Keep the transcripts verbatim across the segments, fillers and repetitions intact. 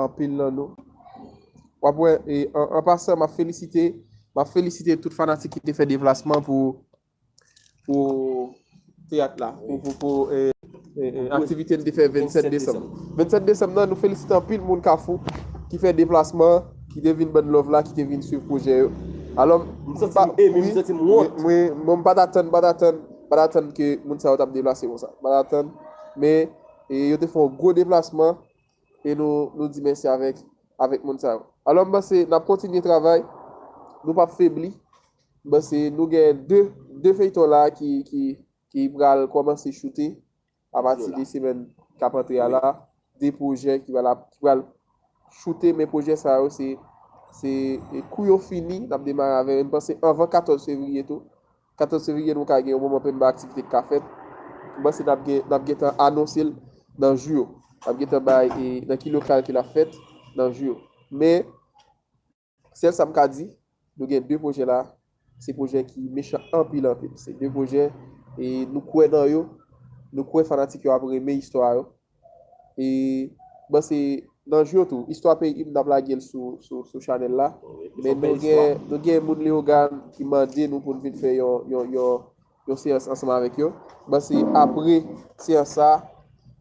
anpil nan nou. W ap wè, e, an, an pasan, m ap felisite, m ap felisite tout fanatik ki te fè deplasman pou, pou teyat la, pou, pou, pou, e, e, e, aktivite n te fè vennsèt desanm. Vennsèt desanm nan, nou felisite anpil moun Kafou ki fè deplasman, ki te vin ban n love la, ki te vin swiv pwojè yo. Alò, m santi m eme, m santi m wont. Mwen, mwen, m pa t atann, m pa t atann, m pa t atann ke moun sa yo t ap deplase konsa. M pa t atann, men, e, yo te fè yon gwo deplasman, e nou, nou di mèsi avèk, avèk moun sa yo. Alò, m panse n ap kontinye travay, nou p ap febli. M panse nou gen de, de feyton la ki, ki, ki pral kòmanse choute apati de semèn k ap antre a la. De pwojè ki pral, ki pral choute, men pwojè sa yo, se, se, e kou yo fini, n ap demare avè yo. M panse anvan katòz fevriye tou. Katòz fevriye, nou ka gen yon moman open bar aktivite ki ka fèt. M panse n ap gen, n ap gentan anonse l nan jou yo. N ap gentan bay, e, nan ki lokal ke l ap fèt nan jou yo. Men, sèl sa m ka di, nou gen de pwojè la, se pwojè ki mechan anpil, anpil. Se de pwojè, e nou kwè nan yo, nou kwè fanatik yo ap renmen istwa yo. E, bon, se nan jou yo tou, istwa peyi m, n ap lage l sou, sou, sou chanèl la. Men nou gen, nou gen moun Leyogàn ki mande nou pou n vin fè yon, yon, yon, yon seyans ansanm avèk yo. Bon, se apre seyans sa,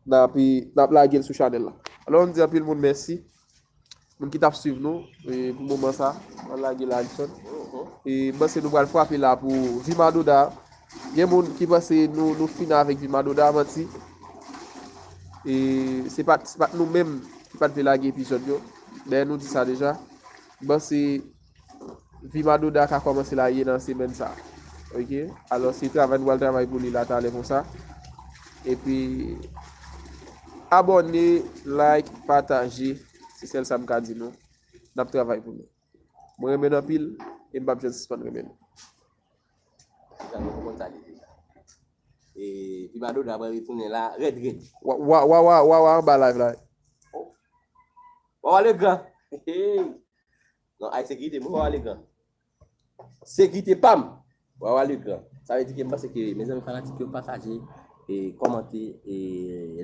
n ap, n ap lage l sou chanèl la. Alò, m di anpil moun mèsi. Moun ki t ap swiv nou, e, pou moman sa, an lage la, Alison. E, m panse nou pral frape la pou Vi Madoda. Gen moun ki panse nou, nou fini avèk Vi Madoda, manti. E, se pa t, se pa t nou menm ki pa t vle lage epizòd yo. Dayè, nou di sa deja. M panse Vi Madoda ka kòmanse la ye nan semèn sa. Oke? Alò, se travay nou pral travay pou li la talè konsa. Epi, abòne, like, pataje. Se sèl sa m ka di nou. N ap travay pou nou. Mwen renmen nou anpil, e m p ap janm sispann renmen nou. Deja, nou konprann sa li deja. E, Pi Madoda pral retounen la, rèd, rèd. Wa, wa, wa, wa, wa, wa, anba live la. Oh. Wawa Legrand. Hey. Non, ay sekirite, mwen Wawa Legrand. Sekirite pa m. Wawa Legrand. Sa vle di ke m panse ke, mezanmi fanatik yo, pataje, e, kòmante, e,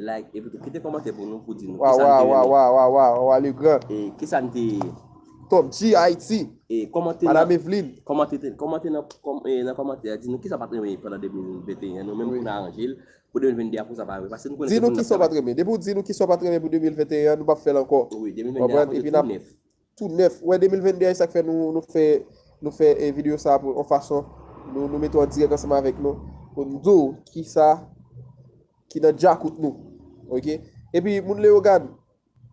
like, epi tou kite kòmantè pou nou, pou di nou kisa nou te renmen. Wa, wa, wa, wa, wa, Wawa Legrand. E, kisa nou te Top G Haiti. E, kòmante nan, Madame Evelyne. Kòmante, kòmante nan, kòm-, e, nan kòmantè a, di nou kisa w pa t renmen pandan de mil venteyen an, nou menm pou n aranje l, pou de mil vennde a pou sa pa rive. Paske nou konnen se pou n ap travay. Di nou kisa w pa t renmen. Depi w di nou kisa w pa t renmen pou de mil venteyen an, nou p ap fè l ankò. Wi, de mil vennde a pou tou nèf. Tou nèf. Wè, de mil vennde a, e sa k fè nou, nou fè, nou fè, e, videyo sa a pou, yon fason, nou, nou mete w an dirèk ansanm avèk nou, pou n di w kisa ki nan djakout nou. Oke? Epi, moun Leyogàn,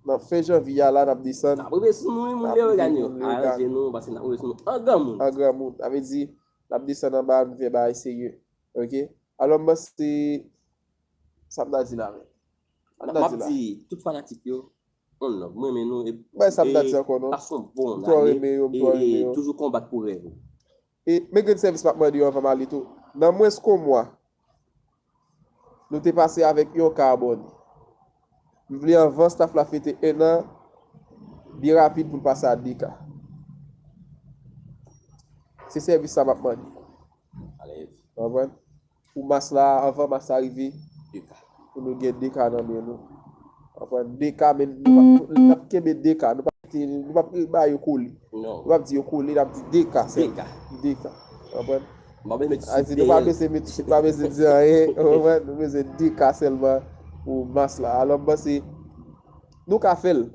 nan fen janvye a la, n ap desann. N ap rive sou nou, wi, moun Leyogàn yo. Aranje nou, paske n ap rive sou nou an granmoun. An granmoun. Sa vle di, n ap desann anba, nou fè bagay serye. Oke? Alò, m panse, sa m ta di la menm. M ap di tout fanatik yo, on love. Mwen renmen nou e, bay sa m ta di ankò non. Pase yon bon ane. M twò renmen yo, m twò renmen yo. Toujou konbat pou rèv ou. E men grenn sèvis m ap mande yo anvan m ale tou. Nan mwens ke yon mwa, nou te pase avèk yon ka abòne. M vle anvan staff la fete en an, byen rapid pou l pase a de ka. Se sèvis sa m ap mande. Alèz. Ou konprann? Pou mas la, anvan mas la rive, de ka. Pou nou gen de ka nan men nou. Ou konprann? De ka, men nou p ap, n ap kenbe de ka. Nou p ap, nou p ap ba yo kole. Non. Nou p ap di yo kole, n ap di de ka sèlman. De ka. De ka. Ou konprann? M pa bezwen met ti chif dèyè l. Nou pa bezwen met ti chif, pa bezwen di anyen. Ou konprann? Nou bezwen de ka sèlman pou mas la. Alò, m panse, nou ka fè l.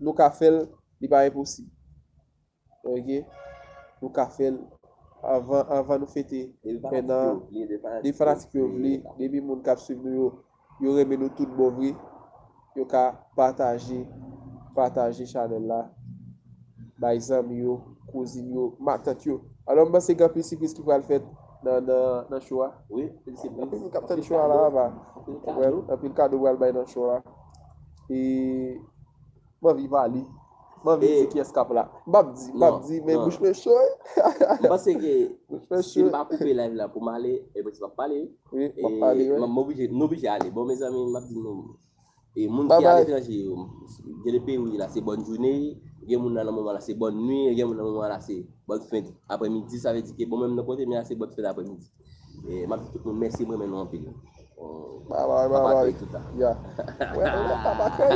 Nou ka fè l, li pa enposib. Oke? Nou ka fè l anvan, anvan nou fete en an. Depi fanatik yo vle, depi moun k ap swiv nou yo, yo renmen nou tout bon vre, yo ka pataje, pataje chanèl la, bay zanmi yo, kouzin yo, matant yo. Alò, m panse gen anpil sipriz ki pral fèt nan, nan, nan show a. Wi, anpil sipriz. Anpil moun k ap tann show a la, anpil kado. Anpil kado pral bay nan show a. E M anvi pale. M anvi di kiyès k ap la. M p ap di, m p ap di, men bouch mwen cho wi. M panse ke si m pa koupe live la pou m ale, e mwen ti p ap pale. Wi, w ap pale, wi. M oblije, nou oblije ale. Bon, mezanmi, m ap di nou, e moun ki aletranje yo, gen de peyi w ye la, se bòn jounen, gen moun nan moman la, se bòn nwi, gen moun nan moman la, se bòn fen aprèmidi, sa vle di ke bon, menm nan kote m ye a, se bòn fen aprèmidi. E m ap di tout moun mèsi, m renmen nou anpil. Babay, babay. Papa Kay tout a. Ya. Wè, wè, Papa Kay.